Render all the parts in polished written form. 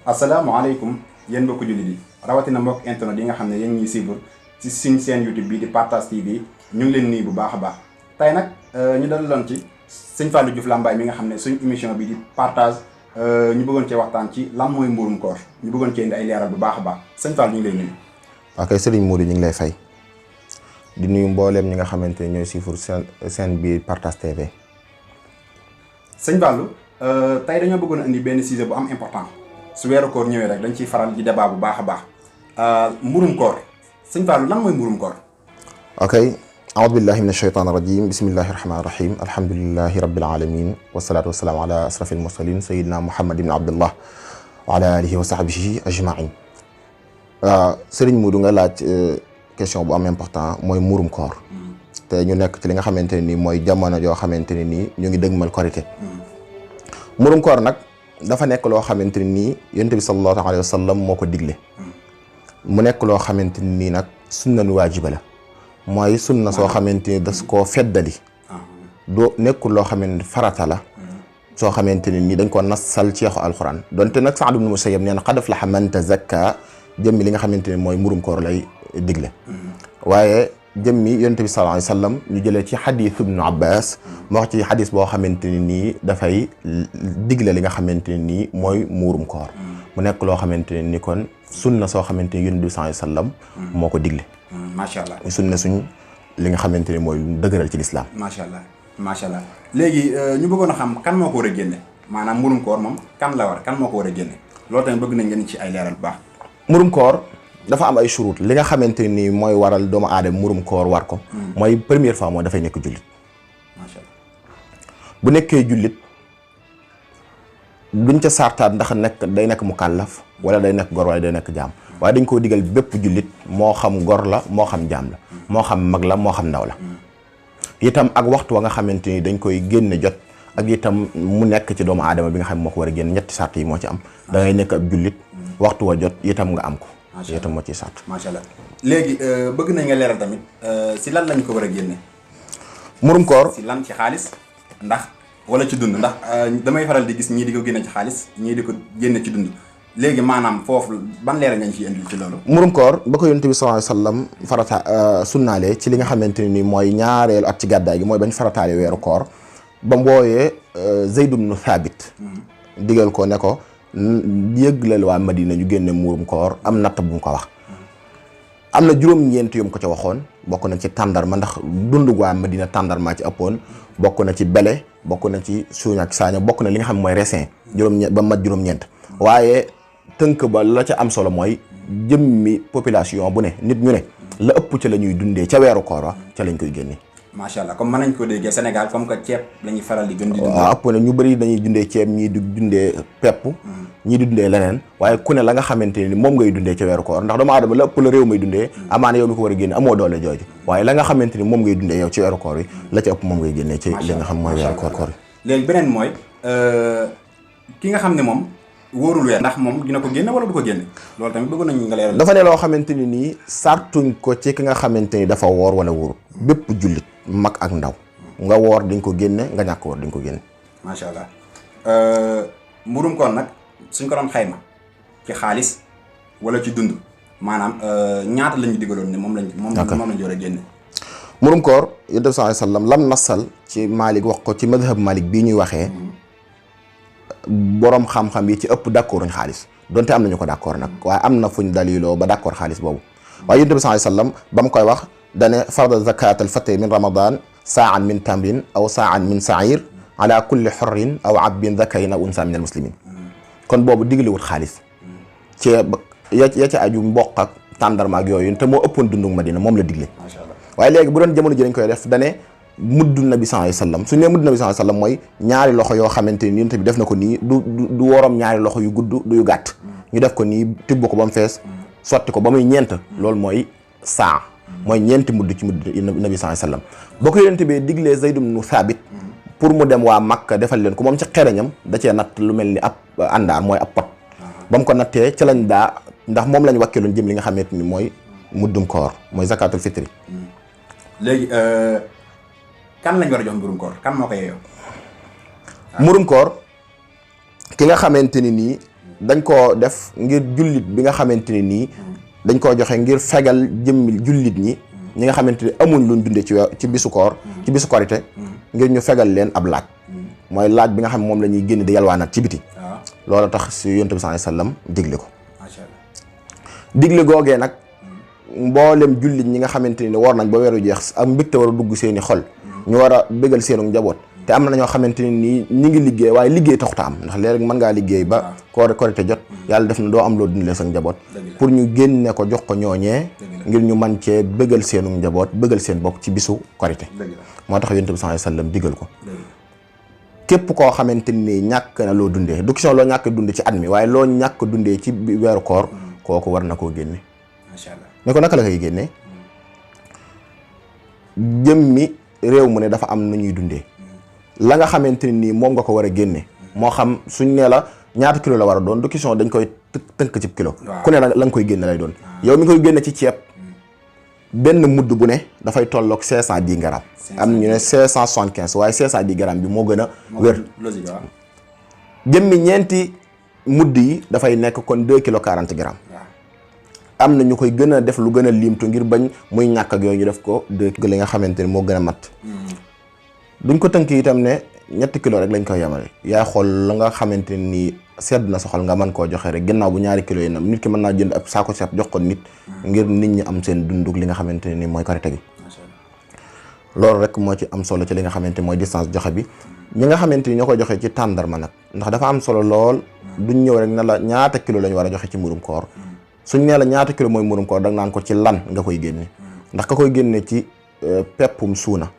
asalaamaaleykum yéen mbokku jullit yi rawatina mbokk internet yi nga xam ne yéen ñuy suivre ci suñ seen YouTube bii di Partage TV ñu ngi leen nuyu bu baax a baax tey nag ñu dalaloon ci sëñ Fallou Diouf Lambaye mi nga xam ne suñ émission bi di Partage ñu bëggoon cee waxtaan ci lan mooy mburum koor ñu bëggoon cee indi ay leeral bu baax a baax sëñ Fallou ñu ngi lay nuyu. waaw kay Serigne Modou ñu ngi lay fay di nuyu mbooleem ñi nga xamante ne ñooy suivre seen biir Partage TV. sëñ Fallou tey dañoo bëggoon a indi benn sujet bu am important su weeru koor ñëwee rek dañ ciy faral di débat bu baax a baax mburum koor sëñ Fallou lan mooy mburum koor. ok aoudu billahi min ashaytan irajim bismillahi rahmani rahim alhamdulilahi rabbil alamin wasalaatu wasalaamu ala asrafi almursalin sayidina muhammad ibn abdullah wa ala alihi wa sahbihi ajmain. Serigne Modou nga laaj question bu am important mooy mburum koor te ñu nekk ci li nga xamante ne nii mooy jamono joo xamante ne nii ñu ngi dëgmal korité. mburum koor nag dafa nekk loo xamante ne nii yonent bi sallallahu alayhi wa sallam moo ko digle mu nekk loo xamante ne nii nag sunnan waajiba la mooy sunna soo xamante ni das koo feddali doo nekkul loo xamante ne farata la soo xamante ne nii dañ ko nassal ci yaxu alxuraan donte nag Saad ibn Musayyab nee na qad aflaha man tazakka jëmmi li nga xamante ne mooy mburum koor lay digle waaye jëmmi yonent bi sallallahu alayhi wa sallam ñu jëlee ci xadis ibnu Abbas moo wax ci xadis boo xamante ne nii dafay digle li nga xamante ne nii mooy muurum koor mu nekk loo xamante ne ni kon sunna soo xamante ne yonent bi sallallahu alayhi wa sallam moo ko digle. macha allah sunna suñ li nga xamante ne mooy dëgëral ci lislaam. macha allah macha allah léegi ñu bëggoon a xam kan moo ko war a génne maanaam mburum koor moom kan la war kan moo ko war a génne loolu tamit bëgg nañ ngeen ci ay leeral bu baax. murum koor dafa am ay shurut li nga xamante ni mooy waral doomu aadama murum koor war ko mooy première fois mooy dafay nekk jullit. macha allah bu nekkee jullit duñ ca sartaat ndax day nekk mukallaf wala day nekk gor waaye day nekk jaam waaye dañ koo digal bépp jullit moo xam gor la moo xam jaam la moo xam mag la moo xam ndaw la itam ak waxtu wa nga xamante ni dañ koy génne jot ak itam mu nekk ci doomu aadama bi nga xam moo ko war a génn ñetti sart yi moo ci am da ngay nekk ab jullit waxtu wa jot itam nga am ko itam moo ci sart. macha allah léegi bëgg nañ nga leeral tamit si lan lañ ko war a génne. murum koor si lan ci xaalis ndax wala ci dund ndax damay faral di gis ñii di ko génne ci xaalis ñii di ko génne ci dund léegi maanaam foofu ban leeral ngañ ci indi ci loolu. murum koor ba ko yonent bi sallallahu alayhi wasallam farata sunnaale ci li nga xamante ne ni mooy ñaareelu at ci gàddaay gi mooy bañ farataale weeru koor ba mbooyee Zayd ibn Thabit digal ko ne ko yëglal waa Madina ñu génne murum koor am natt bu mu ko wax am na juróom-ñeent yom ko ca waxoon bokk na ci tàndarma ndax dundu waa Madina tàndarma ci ëppoon bokk na ci bele bokk na ci suuñ ak saaña bokk na li nga xam mooy raisin juróom-ñeent ba mat juróom-ñeent waaye tënk ba la ca am solo mooy jëmmi population bu ne nit ñu ne la ëpp ca la ñuy dundee ca weeru koor wa ca lañ koy génne. macha allah comme mën nañ ko déggee Sénégal comme que ceeb la ñuy faral di gën di dundee. waaw ëpp na ñu bëri dañuy dundee ceeb ñii di dundee pepp ñii di dundee leneen waaye ku ne la nga xamante ni moom ngay dundee ca weeru koor ndax doomu aadama la ëpp la réew may dundee amaana yow mi ko war a génne amoo doole jooju waaye la nga xamante ni moom ngay dundee yow ci weeru koor yi la ca ëpp moom ngay génnee ci li nga xam mooy weeru koor yi. léegi beneen mooy ki nga xam ne moom wóorul weer ndax moom dina ko génne wala du ko génne loolu tamit bëgg nañu nga leeral. dafa ne loo xamante ni nii sartuñ ko ci ki nga xamante ni dafa woor wala wóorul bépp jullit mag ak ndaw nga woor dañ ko génne nga ñàkk woor dañ ko génne. macha allah mburum koor nag suñ ko doon xayma ci xaalis wala ci dund maanaam ñaata lañu digaloon ne moom lañ war a génne. murum koor yonent bi sallallahu alayhi wasallam lam nasal ci Malik wax ko ci madhab Malik bii ñuy waxee borom xam-xam yi ci ëpp d'accord uñ xaalis donte am nañu ko d'accord nag waaye am na fuñ daliloo ba d'accord xaalis boobu waaye yonent bi sallallahu alayhi wasallam ba mu koy wax dane farada zakat al fatri min ramadan sa'an min tamrin aw sa'an min sa'ir ala kulli hurrin aw abdin dhakarin aw unsa min al muslimin kon boobu diglewut xaalis ceeb ya ca aju mboq ak tàndarma ak yooyu te moo ëppoon dundu Madina moom la digle waaye léegi bu doon jamono ji dañ koy def dane muddu nabi sallallahu alayhi wasallam suñu nee muddu nabi sallallahu alayhi wasallam mooy ñaari loxo yoo xamante ni yonent bi def na ko nii du worom ñaari loxo yu gudd du yu gàtt ñu def ko nii tibb ko ba mu fees sotti ko ba muy ñeent loolu mooy saa mooy ñeenti mudd ci mudd nabi sallallahu alayhi wasallam boo ko yonent bi diglee Zayd ibn Thabit pour mu dem waa Makka defal leen ko moom ci xereñam da cee natt lu mel ni ab àndaar mooy ab pot ba mu ko nattee ca lañ daa ndax moom lañ wàkkeeloon jëm li nga xamante ni mooy muddum koor mooy zakatul fitri. léegi kan lañ war a jox mburum koor kan moo ko yeeyoo. murum koor ki nga xamante ni nii dañ koo def ngir jullit bi nga xamante ne nii dañ koo joxe ngir fegal jëmmi jullit ñi nga xamante ne amuñ luñ dundee ci bisu koor ci bisu korite ngir ñu fegal leen ab laaj mooy laaj bi nga xam ne moom la ñuy génn di yalwaanaat ci biti loolu tax si yonent bi sallallahu alayhi wasallam digle ko digle googee nag mboolem jullit ñi nga xamante ni war nañ ba weeru jeex ak mbégte war a dugg seeni xol ñu war a bégal seenu njaboot te am na ñoo xamante ni nii ñi ngi liggéey waaye liggéey taxuta am ndax léegi mën ngaa liggéey ba korite jot yàlla def na doo am loo dundalee sa njaboot pour ñu génne ko jox ko ñooñee ngir ñu man cee bégal seenu njaboot bégal seen bopp ci bisu korite moo tax yonent bi sallallahu alayhi wasallam digal ko képp koo xamante ni ñàkk na loo dundee du question loo ñàkk dunde ci at mi waaye loo ñàkk dundee ci weeru koor kooku war na koo génne macha allah ne ko naka la koy génne jëmmi réew mu ne dafa am na ñuy dundee la nga xamante ni moom nga ko war a génne moo xam suñ nee la ñaata kilo la war a doon du question dañ koy tënk ci kilo ku ne la nga koy génne lay doon yow mi koy génne ci ceeb benn mudd bu ne dafay tolloog 510 grammes am na ñu ne 575 waaye 510 grammes bi moo gën a wér jëmmi ñeenti mudd yi dafay nekk kon 2 kilos 40 grammes am na ñu koy gën a def lu gën a liimtu ngir bañ muy ñàkk ak yooyu ñu def ko 2 kilos li nga xamante ni moo gën a mat duñ ko tënk itam ne ñetti kilo rek lañ koy yemale yaay xool la nga xamante ni sedd na soxal nga mën koo joxe rek ginnaaw bu ñaari kilos yi nam nit ki mën naa jënd ab saako ceeb jox ko nit ngir nit ñi am seen dundug li nga xamante ne ni mooy korite gi loolu rek moo ci am solo ci li nga xamante mooy distance joxe bi ñi nga xamante ni ñoo koy joxe ci tàndarma nag ndax dafa am solo lool duñ ñëw rek ne la ñaata kilo lañ war a joxe ci mburum koor suñ nee la ñaata kilo mooy mburum koor da nga naan ko ci lan nga koy génne ndax ka koy génne ci peppum suuna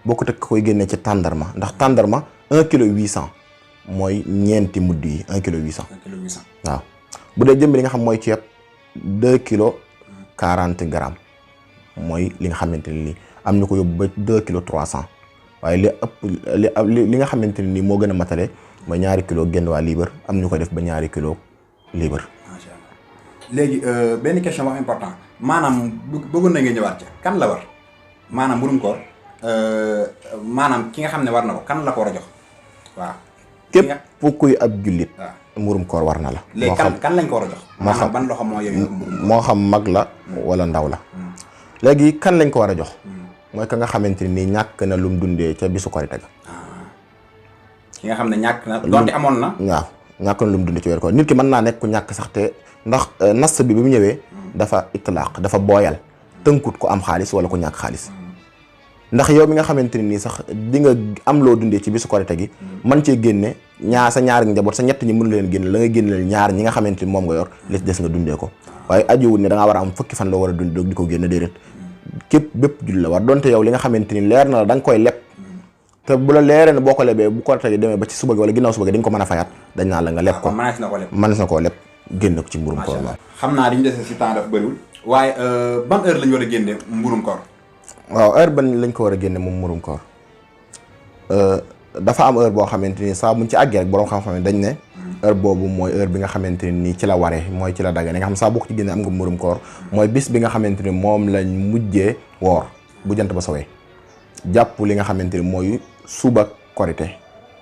bokkut ak ka koy génne ci tàndarma ndax tàndarma 1 kilo 800 mooy ñeenti mudd yi 1 kilo 800 waaw bu dee jëmbi li nga xam mooy ceeb 2 kilo 40 grammes mooy li nga xamante ne nii am na ko yóbbu ba 2 kilo 300 waaye li ëpp li nga xamante ne nii moo gën a matale mooy ñaari kilo génn waa libre am ñu ko def ba ñaari kilo libre. macha allah léegi benn question wax important maanaam bëggoon na nga ñëwaat ca kan la war maanaam mburum koor maanaam ki nga xam ne war na ko kan la ko war a jox waaw. képp kuy ab jullit. mburum koor war na la. léegi kan lañ ko war a jox. maanaam ban loxo moo yooyu moo xam mag la wala ndaw la. léegi kan lañ ko war a jox. mooy ka nga xamante ni ñàkk na lum dundee ca bisu korite ga. ki nga xam ne ñàkk na donte amoon na. waaw ñàkk na lum dundee ci weer koor nit ki mën naa nekk ku ñàkk sax te ndax nas bi mu ñëwee dafa itlaaq dafa booyal tënkut ko am xaalis wala ku ñàkk xaalis. ndax yow mi nga xamante ni sax di nga am loo dundee ci bisu korite gi man cee génne sa ñaari njaboot sa ñett ñi mënu leen génne la nga génne leen ñaar ñi nga xamante ni moom nga yor li des nga dundee ko waaye ajiwul ne da ngaa war a am fukki fan loo war a dund doog di ko génne déedéet képp bépp julli la war donte yow li nga xamante ni leer na la da nga koy leb te bu la leeree ne boo ko lebee bu korite gi demee ba ci suba gi wala ginnaaw suba gi dañ ko mën a fayaat dañ naan la nga leb ko mënees na koo leb génne ko ci mburum koor xam naa diñu dese si temps daf bëriwul waaye ban heure lañ war a génne mburum koor waaw heure ban lañ ko war a génne moom mburum koor dafa am heure boo xamante ni saa buñ ci àggee rek borom xam-xam dañ ne heure boobu mooy heure bi nga xamante ni ci la waree mooy ci la dagane nga xam saa boo ko ci génne am nga mburum koor mooy bis bi nga xamante ni moom lañ mujjee woor bu jant ba sowee jàpp li nga xamante ni mooy suba korite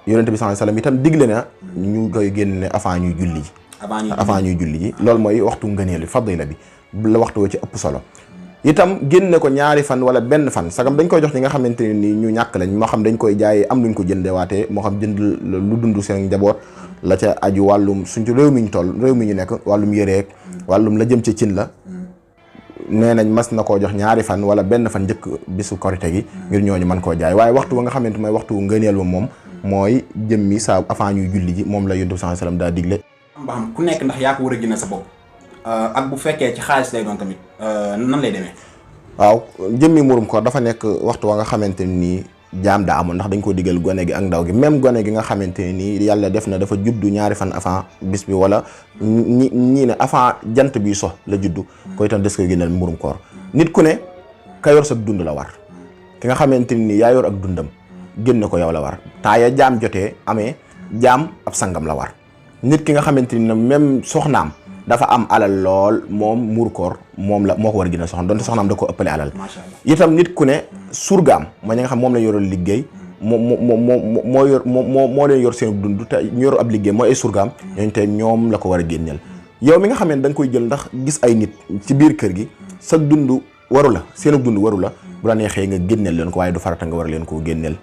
yonent bi sallallahu alayhi wasallam itam digle na ñu koy génne avant ñuy julli ji avant ñuy julli ji loolu mooy waxtu ngëneel fadila bi la waxtu woo ci ëpp solo itam génne ko ñaari fan wala benn fan sagam dañ koy jox ñi nga xamante ne ni ñu ñàkk lañ moo xam dañ koy jaayee am luñ ko jëndee waatee moo xam jënd lu dund seen njaboot la ca aju wàllum suñ ci réew mi ñu toll réew mi ñu nekk wàllum yëreeg wàllum la jëm ci cin la nee nañ mas na koo jox ñaari fan wala benn fan njëkk bisu korite gi ngir ñooñu mën koo jaay waaye waxtu ba nga xamante mooy waxtu ngëneel ba moom mooy jëmmi saa avant ñuy julli ji moom la yonent bi sallallahu alayhi wasallam daa digle ba xam ku nekk ndax yaa ko war a génne sa bopp ak bu fekkee ci xaalis lay doon tamit nan lay demee. waaw jëmmi murum koor dafa nekk waxtu wa nga xamante ni jaam daa amoon ndax dañ ko digal gone gi ak ndaw gi même gone gi nga xamante ni yàlla def na dafa juddu ñaari fan avant bis bi wala ñii ne avant jant bi so la juddu koy itam des koy génneel murum koor nit ku ne ka yor sa dund la war ki nga xamante ni yaa yor ak dundam génne ko yow la war temps ya jaam jotee amee jaam ab sangam la war nit ki nga xamante ni même soxnaam dafa am alal lool moom muur koor moom la moo ko war a gën a soxna donte soxnaam da ko ëppale alal itam nit ku ne surgaam mooy ñi nga xam moom la yoroon liggéey moo yor moo leen yor seen dund te ñu yor ab liggéey mooy ay surgaam ñooñu te ñoom la ko war a génneel yow mi nga xam ne da nga koy jël ndax gis ay nit ci biir kër gi sa dund waru la seen dund waru la bu la neexee nga génneel leen ko waaye du farata nga war leen koo génneel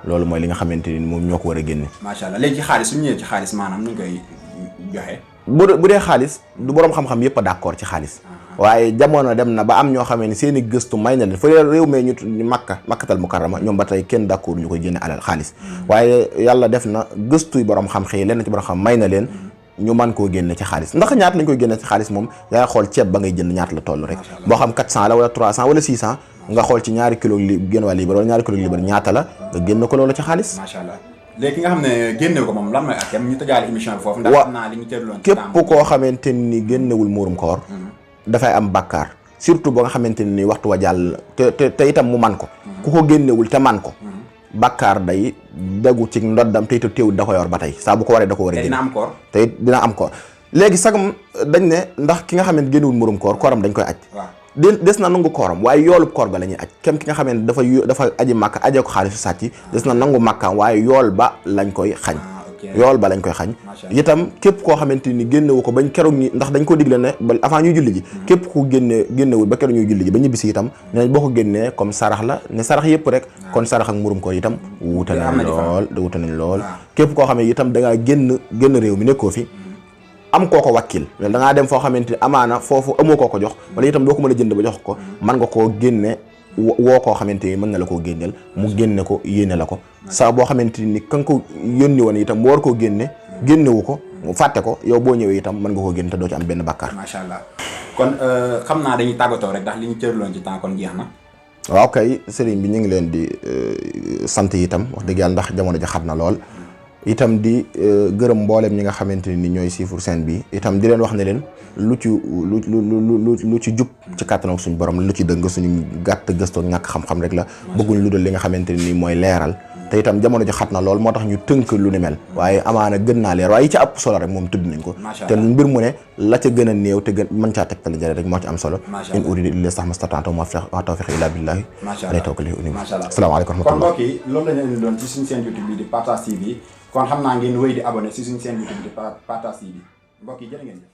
loolu mooy li nga xamante ni moom ñoo ko war a génne. macha allah léegi ci xaalis su ñu ñëwee ci xaalis maanaam nu ñu koy joxe. bu dee xaalis du borom xam-xam yëpp a d'accord ci xaalis waaye jamono dem na ba am ñoo xamee ne seen i gëstu may na leen fa réew mee ñu makkatal mukarrama ñoom ba tey kenn d'accord ñu koy génne alal xaalis waaye yàlla def na gëstuy borom xam-xam yi lenn ci borom xam may na leen ñu mën koo génne ci xaalis ndax ñaata lañ koy génne ci xaalis moom yaa xool ceeb ba ngay jënd ñaata la toll rek boo xam 400 la wala 300 wala 600 nga xool ci ñaari kilo génn waa libre wala ñaari kilo libre ñaata la nga génn ko loolu ci xaalis. macha allah léegi nga xam ne génnew ko moom lan mooy ak ñu tëjaale émission bi foofu. ndax xam naa li ñu tërloon képp koo xamante ni génnewul muurum koor dafay am bàkkaar surtout ba nga xamante ni waxtu wa jàll te itam mu man ko ku ko génnewul te man ko bàkkaar day dagu ci ndoddam te itam teewul da ko yor ba tey saa bu ko waree da ko war a génn dina am koor te dina am koor léegi sagam dañ ne ndax ki nga xamante génnewul muurum koor kooram dañ koy aj des na nangu kooram waaye yoolub koor ga la ñuy aj kem ki nga xamee ne dafa aji màkka ajee ko xaalisu sàcc des na nangu màkkaam waaye yool ba lañ koy xañ yool ba lañ koy xañ itam képp koo xamante ni génnewu ko bañ keroog ñi ndax dañ ko digle ne ba avant ñuy julli ji képp ku génnewul ba keroog ñuy julli ji ba ñibbisi itam ne boo ko génnee comme sarax la ne sarax yëpp rek kon sarax ak murum koor itam wuute nañ lool képp koo xam ne itam da ngaa génn réew mi nekkoo fi am koo ko wakkil da ngaa dem foo xamante ni amaana foofu amoo koo ko jox wala itam doo ko mën a jënd ba jox ko mën nga koo génne woo koo xamante ni mën na la koo génneel mu génne ko yéene la ko saa boo xamante ni ka nga ko yónni woon itam mu war koo génnewu ko mu fàtte ko yow boo ñëwee itam mën nga koo génne te doo ci am benn bàkkaar. macha allah kon xam naa dañuy tàggatoo rek ndax li ñu cërloon ci temps kon jeex na. waaw kay sëriñ bi ñu ngi leen di sant itam wax dëgg yàlla ndax jamono ji xat na lool itam di gërëm mboolem ñi nga xamante ni ñooy siifur seen bi itam di leen wax ne leen lu ci jub ci kàttan ak suñu borom lu ci dëng suñu gàtt gëstoo ñàkk xam-xam rek la bëgguñ lu dul li nga xamante ni mooy leeral te itam jamono ji xat na lool moo tax ñu tënk lu ni mel waaye amaana gën naa leer waaye yi ci ëpp solo rek moom tudd nañ ko te mbir mu ne la ca gën a néew te gën mën caa tegtal jëre rek moo ci am solo in uridu illa sax mastata'tu ma tawfiqi illa billahi alayhi tawakkaltu asalaamaaleykum wa rahmatullah. kon mbokk yi loolu la ñu indi doon ci suñu seen YouTube bi di Partage TV kon xam naa ngeen wéy di abonné si suñu seen YouTube di Partage TV mbokk yi jërë ngeen jëf